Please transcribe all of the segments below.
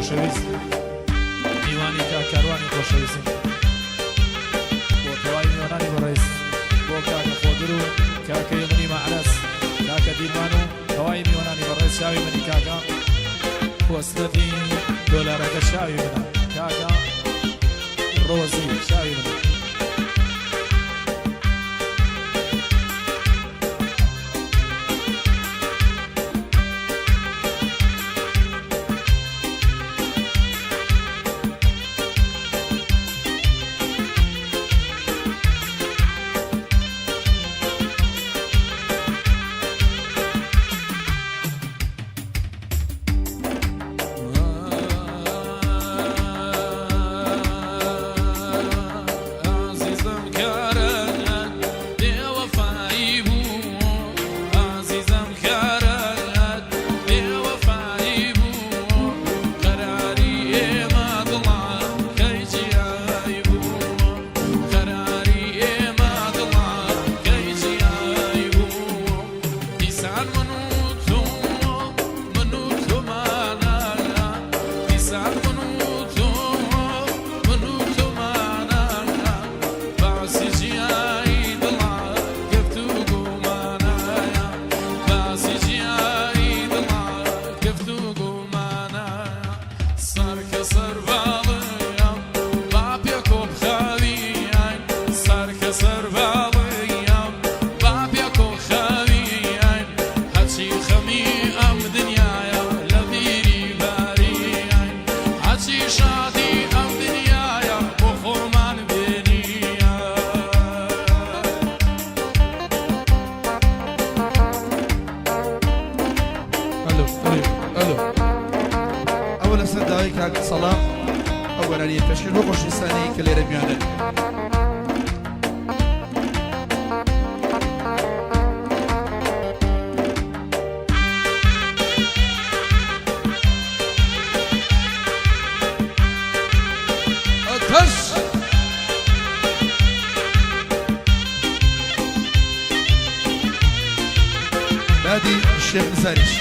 خۆشەویست، میوانی کاک کاروانی خۆشەویستم، بۆ تەوای میوانانی بەڕێز، بۆ کاکە خۆگر و کاکە یەمنی مەعرەز، کاکە دیلمان و تەوای میوانانی بەڕێز چاوی منی کاکە کۆسرەتی دۆلارەکە چاوی منە کاکە ڕۆزی چاوی منە. ئازیزم کارەت بێوەفایی بوو ئازیزم کارەت بێوەفایی بوو قەراری ئێمە دڵە کەی جیای بوو قەراری ئێمە دڵە کەی جیای بوو دیسان من و تۆ من و تۆمانە دیسان من و تۆ من و تۆمانە باسی جیایی دڵە گفت و گومانە باسی جیایی دڵە گفت و گومانە سەرکە سەرباڵیم با پێکۆ بخەوین سەرکە سەرباڵیم با پێکۆ خەوین هەرچی خەمی ئەم دنیایە لە بیری بارین هەرچی شادی ئەم دنیایە بۆ خۆمان بێنیە. ئەلۆ ئەلۆ ئەلۆ ئەوە لەسەر داوای کاک سەڵام ئەو گۆرانیە پێشکەش بۆ خۆشەویستانی کە لێرە میوانن. ئەتەش بادی شێخ نزاریش.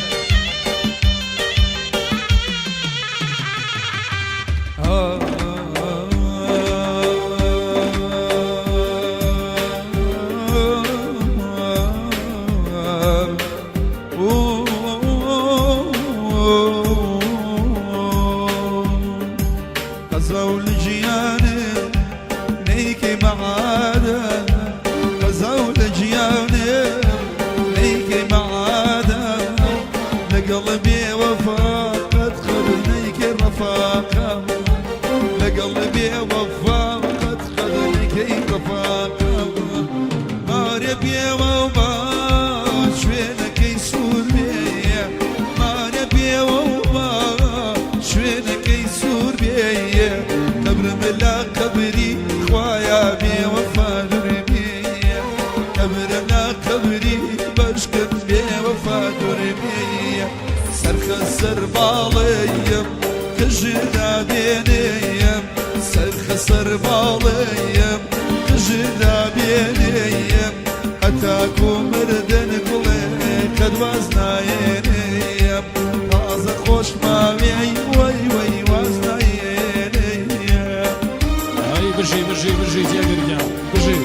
ئەی بژی بژی بژی جێگر گیان بژی.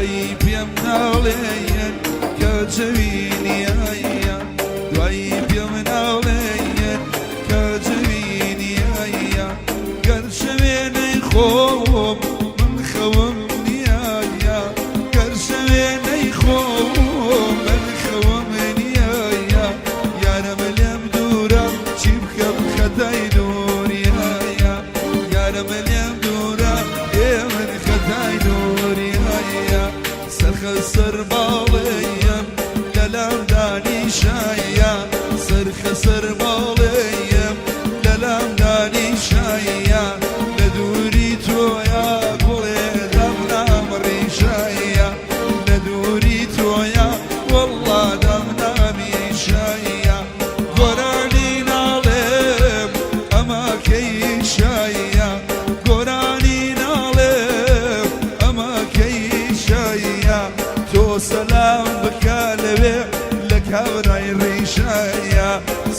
دوایی پێم ناڵێن کە جەوینیایە، دوایی پێم ناڵێن کە جەوینیایە، گەر شەوێنەی خۆم من خەوم نیایە، گەر شەوێنەی خۆم من خەوم نیایە، یارم لێم دوورە چی بکەم خەتای دووریایە، یارم لێم دوورە ئێ من خەتای دووریایە، سەرخە سەر باڵێم لەلام دانیشایە، سەرخە سەر باڵێم لەلام دانیشایە، لە دووری تۆیا گوڵێ دامنام ڕیشایە، لە دووری تۆیا وەڵڵا دامنامیشایە، گۆرانی ناڵێم ئەمە کەی شایە، گۆرانی ناڵێم ئەمە کەی شایە، تۆ سەلام بکە لەوێ لە کابرای ڕیشایە،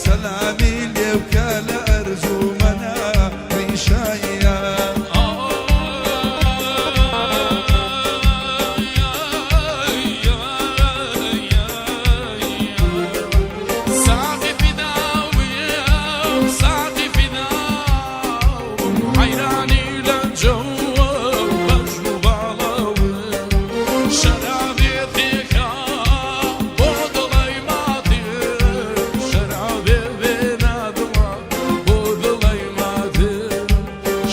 سەلامی لێ بکە لە ئەرزومەنا ڕیشایە. ساقی فیداویم، ساقی فیداوم، حەیرانی لە جەوم بەژن و باڵاوم، شەرابێ تێکا بۆ دڵی ماتێ، شەرابێ وێنا دڵا بۆ دڵی ماتێ،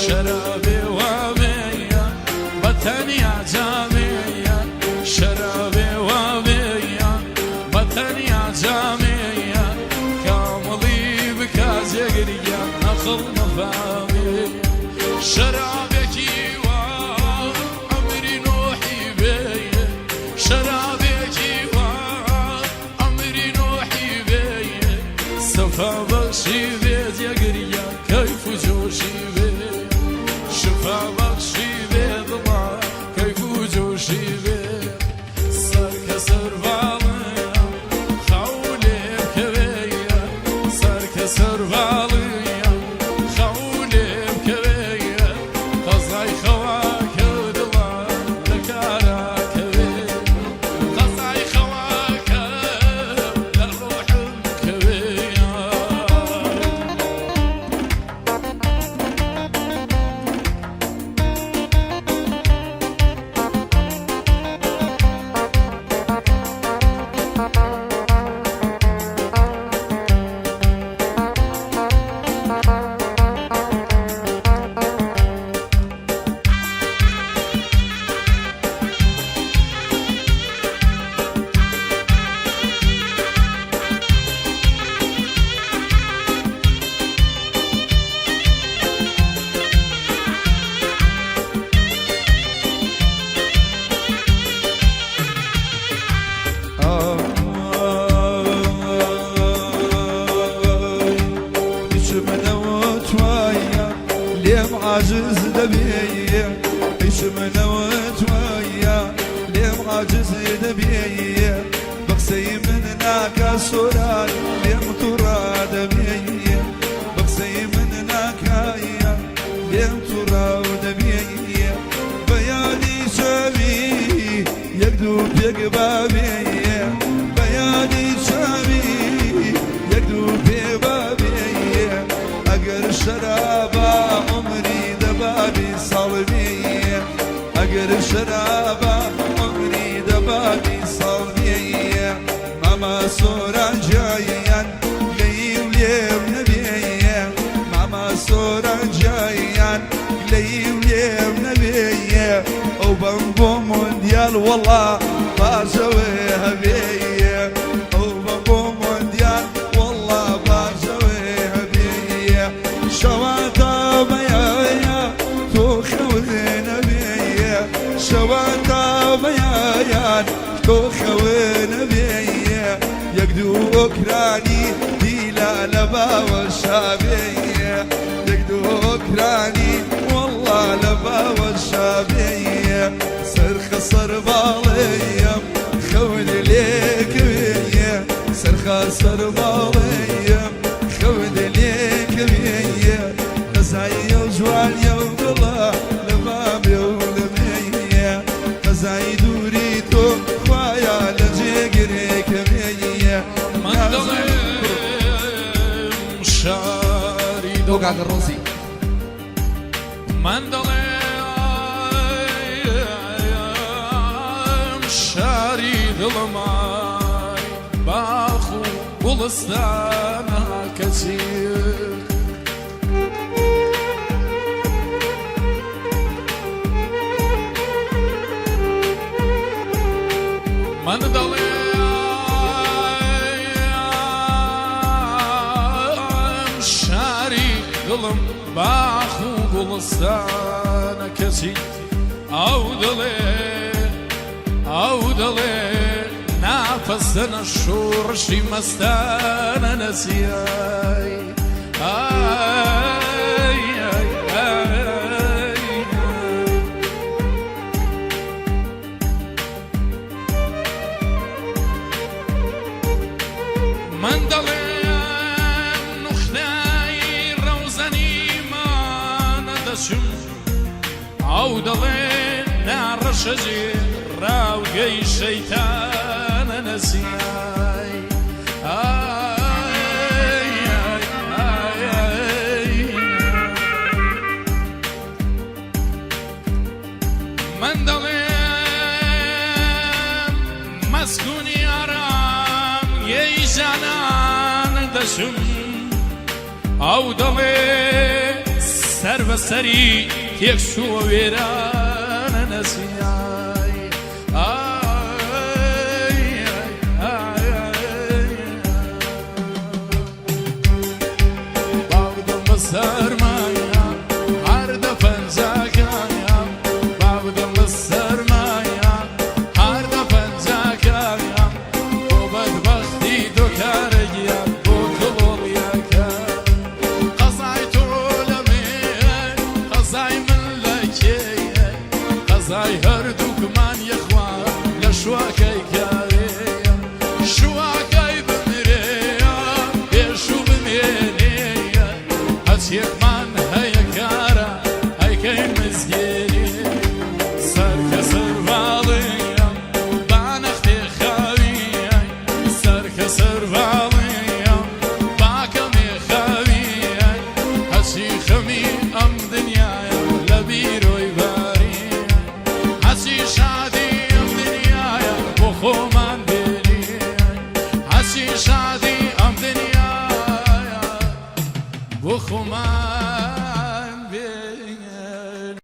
شەرابێ وابێیە بە تەنیا جامێیە، شەرابێ وابێیە بە تەنیا جامێیە، کامڵی بکا جێگریان نەخڵ نەفامێ، شەرابێکی وا عەمری نوحی بێ، شەرابێکی وا عەمری نوحی بێ، سەفا بەخشی بێ جێگریان کەیف و جۆشی بێ، شفا بەخشی بێ دڵا کەیف و جۆشی بێ، سەرکە سەرباڵیە خەو لێ بکەوێیە، سەرکە سەرباڵیە خەو لێ بکەوێیە، قەزای خەواکە دڵا لە کاراکەوێ، قەزای خەواکە لە ڕۆحم کەوێیە. هیچ منەوە توایە لێم عاجز دەبێ، هیچ منەوە توایە لێم عاجز دەبێ، بە قسەی من ناکا سۆران لێم توڕا دەبێ، بە قسەی من ناکایە لێم توڕاو دەبێ، بەیانی چاوی یەک دوو پێک بابێ، بەیانی چاوی یەک دوو پێ بابێ، ئەگەر شەرابا عمری دەبابی ساڵ بێ، ئەگەر شەرابا عمری دەبابی ساڵ بێ، ماما سۆران جایان لەی و لێم نەبێ، ماما سۆران جایان لەی و لێم نەبێ، ئەو بەم بۆ مۆندیال وەڵا باژەوێ هەبێ، ئەو بەم بۆ مۆندیال وەڵا باژەوێ هەبێ، شەواتە بەیایە تۆ خەوێ نەبێ، شەواتە بەیایان تۆ خەوێ نەبێ، یەک دوو ئۆکرانی دیلا لە باوەشابێ، یەک دوو ئۆکرانی وەڵا لە باوەشابێ، سەرخە سەرباڵێم خەون لێکوێ، سەرخە سەرباڵێم خەون لێکوێ، قەزای و جوانیە و دڵە لە بابێ و لەمێیە، قەزای دووری. بۆ کاکە ڕۆزی. من دەڵێم شاری دڵمای باخ و گوڵستانە کەچی من دەڵێم شاری دڵم باخ و گوڵستانە کەچی ئەو دەڵێ ئەو دەڵێ ناپەسەنە شۆڕشی مەستانە نەسیای ئای ئای ئای من دەڵێم نوختای ڕەوزەنیمانە دەچم ئەو دەڵێ ناڕەشەجێ ڕاوگەی شەیتانە نەسیای ئای ئای ئای ئای من دەڵێم مەسکونی ئارام یەی جانان دەچم ئەو دەڵێ سەر بە سەری تێکچووە وێرانە نەسیای ئای ئای ئای باودم بە سەرمایە هەر دە پەنجاکانە باودم بە سەرمایە هەر دە پەنجاکانە بۆ بەدبەختی تۆ کارە گیان بۆ کڵۆڵیەکە قەزای تۆ لەمێ قەزای من لە کێیە قەزای هەردووکمان یەخوا لە شوەکە.